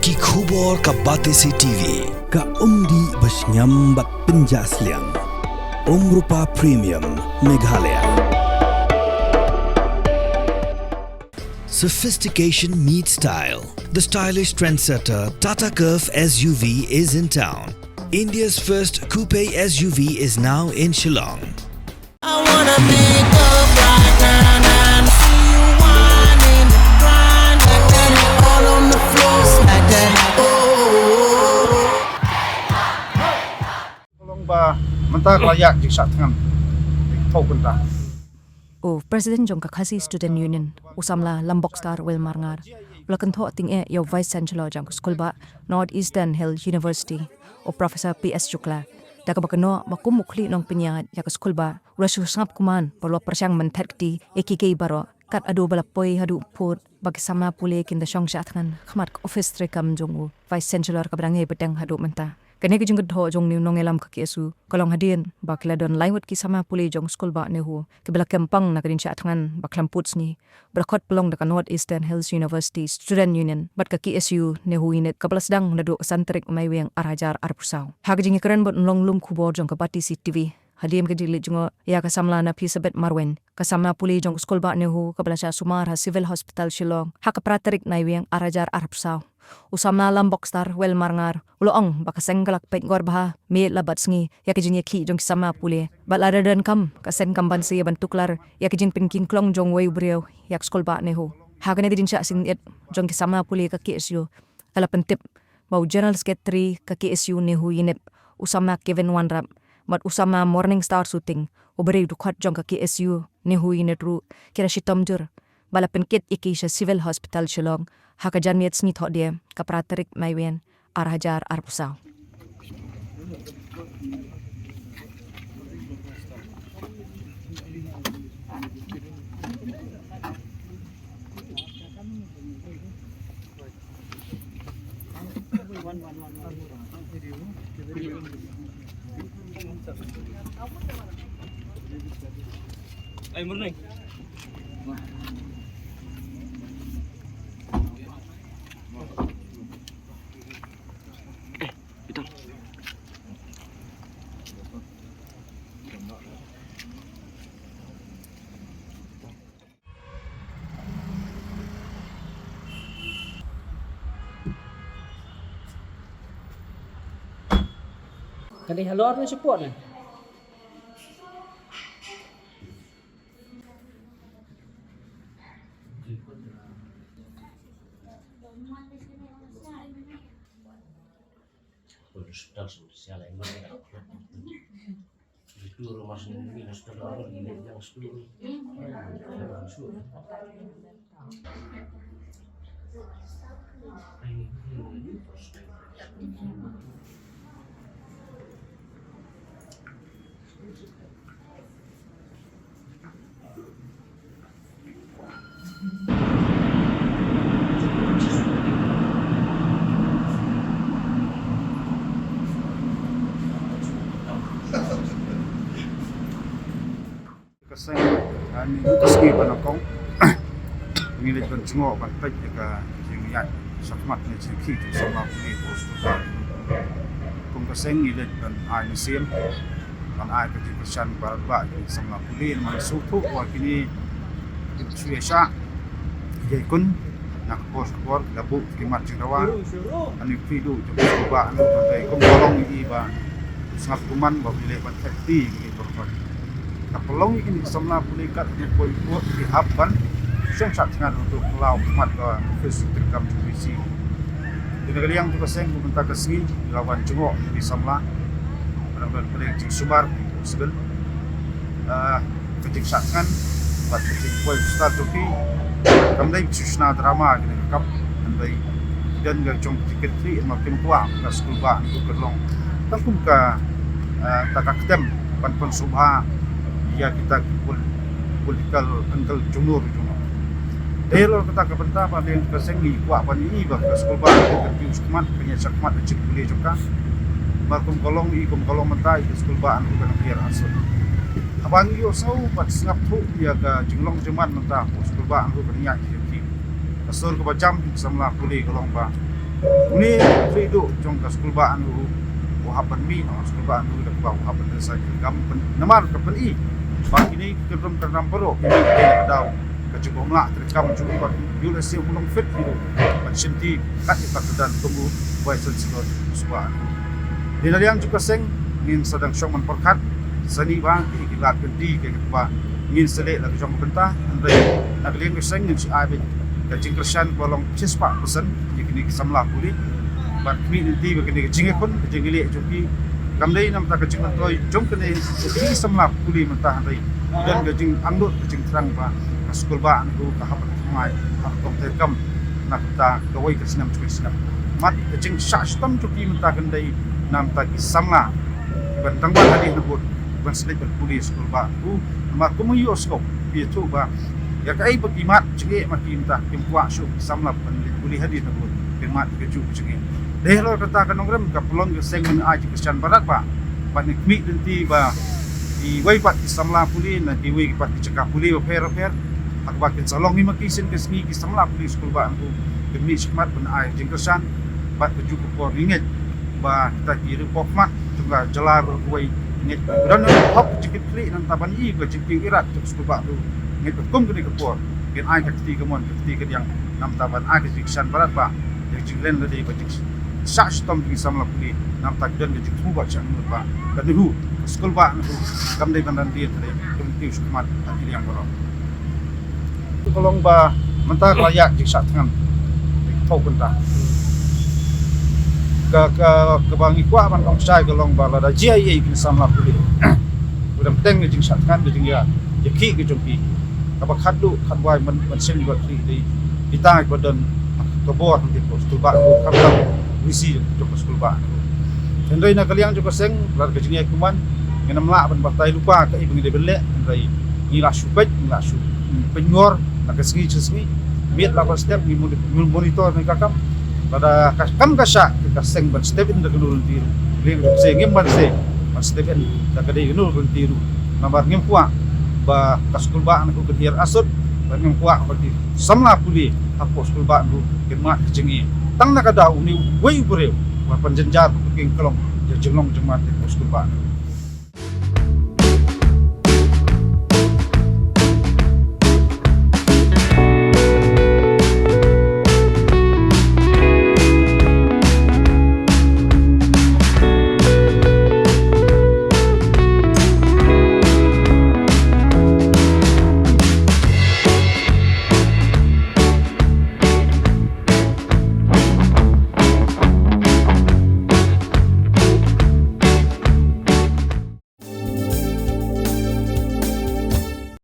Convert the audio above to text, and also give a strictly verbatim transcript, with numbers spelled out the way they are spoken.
Ki khubor ka Batesi T V. Ka umdih ba shngiam bad pynjah sliang. Umrupa Premium Meghalaya. Sophistication meets style. The stylish trendsetter Tata Curvv S U V is in town. India's first coupe S U V is now in Shillong. I wanna pick up right now, now. See you whining, grinding, all on the floor, smack that. Oh, oh, oh, oh. Long ba mynta ka la ïaid jingshah thngan. Pau mynta. U President jong ka Khasi Student Union, u samla Lambokstar Welmar Ngar, u la kynthoh tyngeh ïa u Vice Chancellor jong ka skulbah North Eastern Hill University, u Professor P S Shukla, da kaba kynnoh ba kum u khlieh nongpynïaid ïa ka skulbah, u la shu sngap kumne ba u la pyrshang ban thet kti ïa kiei kiei baroh, kat haduh ba la poi haduh pud ba ki samla pule kin da shong shah thngan ha khmat ka ophis treikam jong u Vice Chancellor kaba dang ïai bteng haduh mynta. Kane ka jingkynthoh jong une u nongïalam ka K S U ka long hadien ba ki la don lai ngut ki samla pule jong skulbah NEHU kiba la kem pang na ka jingshah thngan ba khlem pud sngi, ba la khot pynlong da ka North Eastern Hills University Student Union bad ka K S U NEHU Unit, kaba la sdang naduh ka san tarik Naiwieng ar hajar arphew saw. Ha ka jingïakren bad u nonglum khubor jong ka Batesi T V hadien ka jingleit jngoh ïa ka samla Naphisabeth Marwein, ka samla pule jong skulbah NEHU kaba la shah sumar ha Civil Hospital Shillong ha ka phra tarik Naiwieng ar hajar arphew saw, u samla Lambokstar Welmar Ngar u la ong ba ka seng ka la peit ngor bha miet la bad sngi ïa ka jingïakhih jong ki samla pule, bad lada donkam ka seng kam banse ban tuklar ïa ka jingpynkynklong jong uwei u briew ïa ka skulbah NEHU. Ha kane ka jingshah sngewbha jong ki samla pule ka K S U ka la pyntip ba u General Secretary ka K S U NEHU Unit, u samla Kevin Wanrap, bad u samla Morning Star Suting, u briew dkhot jong ka K S U NEHU Unit ruh, ki la shitom jur ba la pynkit ïa ki sha Civil Hospital Shillong ha ka janmiet sngi Thohdieng ka phra tarik Naiwieng ar hajar arphew saw. Ka dei halor ne support ne. Ka seng, ah, mynta ka sngi ba nyngkong ngi leit ban jngoh ban peit ïa ka jingïaid shakhmat ne jingkhih jong samla pule post. Kum ka seng ngi leit ban ai mynsiem, ban ai ka jingkyrshan ba bha ïa ki samla pule, namar sngewthuh ba kine ki shu ïaishah ïaikun na ka por sha ka por, ki la buh ki mat jingdawa. Ani phi duh jong ka sngewbha, ani phi duh, kum ka long ïa i ba sngap kumne ba u leh ban thep kti ïa ki por. Ka pynlong ïa kine ki samla pule kat ki poi poi ki hap ban shong shah thngan, hangto khlaw khmat ka office treikam jong VC. Te na ka liang jong ka seng, mynta ka sngi ngi la wan jngoh ïa ki samla, ban ban pynlong jingsumar, sngewbha. Ah, ka jingshah thngan bad ka jingpoi poster jong ki kam dei ka shu shna drama kane ka kam, hynrei don ka jong ka jingkyrkieh, namar kim kwah ba ka skulbah ka long tang kum ka, ah, ta ka ktem ban pynsngewbha ïa kita ki pol-, political uncle jong no jong no. Te halor kata ka bynta ba dei ka seng ngi kwah ban ïohi ba ka skulbah ka kyrkieh shakhmat, ka ïaid shakhmat ka jingpule jong ka. Namar kum ka long ïa, kum ka long mynta ïa ka skulbah ka nang ïaid arsut. Haba ngi ïohsngew bad sngap thuh ïa ka jinglong jingman mynta ka skulbah ka nang ïaid ki jong ki, ka sur kaba jam ki samla pule ka long ba Une u khlieh duh jong ka skulbah Anu u hap ban mih, u skulbah Anu da kaba u hap ban sa kam pyn namar ka pyni ba kine ki kynrum kynram baroh ki mih ka daw ka jingpynlah treikam jong u, pat ïoh lehse u long fit hi ruh ban shim ti kat ïa ka kyrdan kum u Vice Chancellor skulbah Anu. Dei na liang jong ka seng ngin sa dang shong ban pyrkhat sani ba ki ki lad kynti ki kaba ngin sa leh la ka jong ka bynta, hynrei na ka liang ka seng ngin sa ai beit ka jingkyrshan ba long shispah percent ïa kine ki samla pule. Bad khmih lynti ba kane ka jingïakhun ka jingïaleh jong ki kam dei namta ka jingmyntoi jong kane ka jingsamla pule mynta, hynrei don ka jingangnud ka jingthrang ba ka skulbah Anu ka hap ban thymmai ha ka kong treikam na ka bynta kawei ka snem sha kawei ka snem. Mat ka jingshah shitom jong ki mynta kan dei namta ki samla ban dang ban hadien na bud ban sa leit ban pule skulbah Anu. Namar kum u ïohsngew phi ïathuh ba ïa kaei ba ki mat jingeh ma ki mynta kim kwah shuh ki samla ban leit pule hadien na bud, kim mat kajuh ka jingeh. Dei halor kata ka nongrim ka pynlong ka seng ngin ai jingkyrshan barat ba ban khmih lynti ba kiwei pat ki samla pule na kiwei pat ki jaka pule bapher bapher ha kaba kin sa long hi ma ki sien ka sngi ki samla pule skulbah Anu kin mih shakhmat ban ai jingkyrshan. Bad kajuh ka por ngi ngeit ba kita ki riewkhmat jong ka jylla baroh kawei ngeit ba don hok jingkitkhlieh namta ban ïoh ka jingkieng ïarap jong ka skulbah Anu. Ngeit ba kum kane ka por kin ai ka kti kamon ka kti kadiang namta ban ai ka jingkyrshan barat ba ïa ka jinglen lade ba jingshah shitom jong ki samla pule namta ki don ka jingthmu ba shah nud ba ka Anu ka skulbah Anu kam dei ban ran dien, ka dei ka kyntiew shakhmat ha ki liang baroh. Ka long ba mynta ka la ïaid jingshah thngan ka thaw kynta. Ka ka kaba ngi kwah ban ong shai ka long ba lada jia ïa ki samla pule u dang teng ka jingshah thngan ka jingïa ïa ki ka jong ki. Kaba khatduh khatwai ban ban shem ba ki dei kita kiba don ka bor hangtei ka skulbah Anu khamtam wisi jong ka skulbah Anu. Hynrei na ka liang jong ka seng lada ka jingïakhun ngin ym lah ban batai lypa kaei ba ngi dei ban leh, hynrei ngi la shu peit ngi la shu pynngor na ka sngi sha sngi. Miet la ban step ngi moni- ngi monitor ngi ka kam. Lada ka kam ka shah ka seng ban step in da kano lynti ruh, leng ruh se ngim ban se ban step in da ka dei kano lynti ruh. Namar ngim kwah ba ka skulbah Anu ka hiar asut, ba ngim kwah ba ki samla pule hapoh skulbah Anu kin mad ka jingim. Tang na ka daw une uwei u briew ba pynjynjar ba ka king klong ïa jinglong jingman te hapoh skulbah Anu.